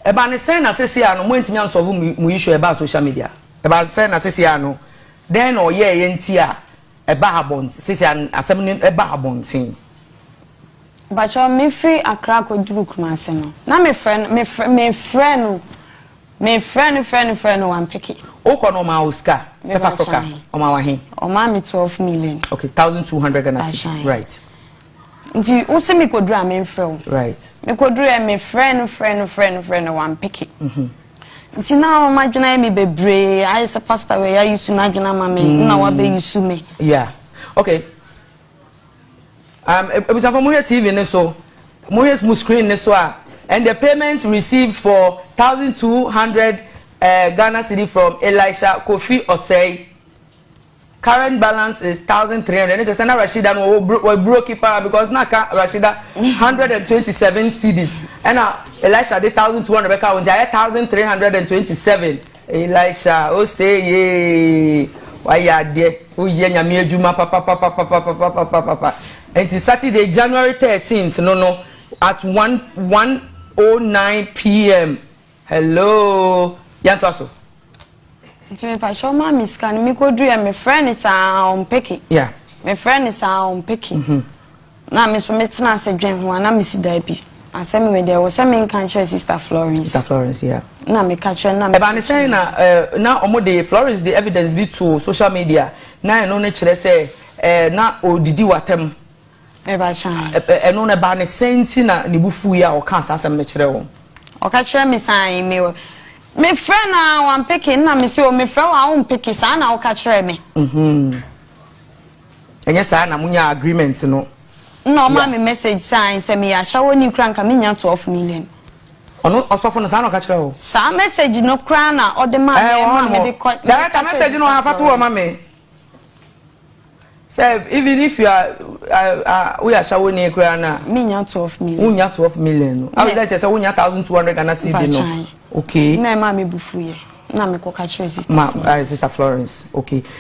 Ɛba ne sɛn na sisi ano mo ntumi ansolve mo issue ɛba social media? Ɛba sɛn na sisi ano den na ɔyɛ ɛyɛ nti a ɛba abɔnten sisi asɛm no ɛba abɔnten? Bakyɛ, mefiri Accra akɔduru Kumase no, na mefrɛ no, mefrɛ no, mefrɛ no, frɛ no, frɛ no, wampick. Wokɔ no, ɔma wo sika sɛ fa fɔ ka, ɔma wahe? Ɔma me 12 million. Okay, 1200 Ghana cedi, right. Nti wosi mekɔduru a memfrɛ wo. Mekɔduru ɛ, mefrɛ no, frɛ no, frɛ no, frɛ no, wampick. Nti na ɔma adwene ayɛ me bebree, ayɛ sɛ pastor wei ayi su n'adwene ama me na wabɛyi su me. Yeah, okay. Ebusafo, mo hwɛ TV ne so, mo hwɛ mo screen ne so a, and the payment received for 1200 Ghana cedi from Elisha Kofi Osei, current balance is 1300. Ne kyerɛ sɛ na Rashida no wɔ broke paa, because na ka Rashida 127 cedis, ɛna Elisha de 1200 bɛka wɔn, nti ayɛ 1327. Elisha Osei yee, wayɛ adeɛ, woyɛ Nyame adwuma papapapapapapapapa. Nti Saturday, January 13th no at 1:09 p.m. Hello, yɛntoa so. Nti mepakyɛ, ɔma me sika no, mekɔduru ɛ, mefrɛ no saa, ɔmpick. Mefrɛ no saa, ɔmpick. Na me so metena ase dwen ho a, na mesi daa bi asɛm wei deɛ, wɔ sɛ menka nkyerɛ Sister Florence. Sister Florence, yeah. Na meka kyerɛ na Ɛba ne sɛn na na ɔmo de Florence de evidence bi to social media na ɛno ne kyerɛ sɛ na odidi watam? Mebakyɛ. Ɛno no, ɛba ne sɛn ti na ne bu fu yi a ɔka saa asɛm no kyerɛ wɔn? Ɔka kyerɛ me san me mefrɛ na wampick, na mesi o, mefrɛ wo a wompick, saa na woka kyerɛ me. Ɛnyɛ saa na munya agreement no? Na ɔma me message san sɛ meyɛ ahyɛwɔ ni kora nka menya 12 million. Ɔno ɔsɔfo no, saa na ɔka kyerɛ wo? Saa message no koraa na ɔde ma me ma mede kɔ. Director, message no afa to wɔ ma me sɛ even if you are woyɛ ahyɛwɔ ni koraa na menya 12 million. Wonya 12 million no awo dɛ kyerɛ sɛ wonya 1200 Ghana cedi no, okay. Na ɛma me bufu yɛ na mekɔka kyerɛ Sister Ma Florence. Sister Florence, okay.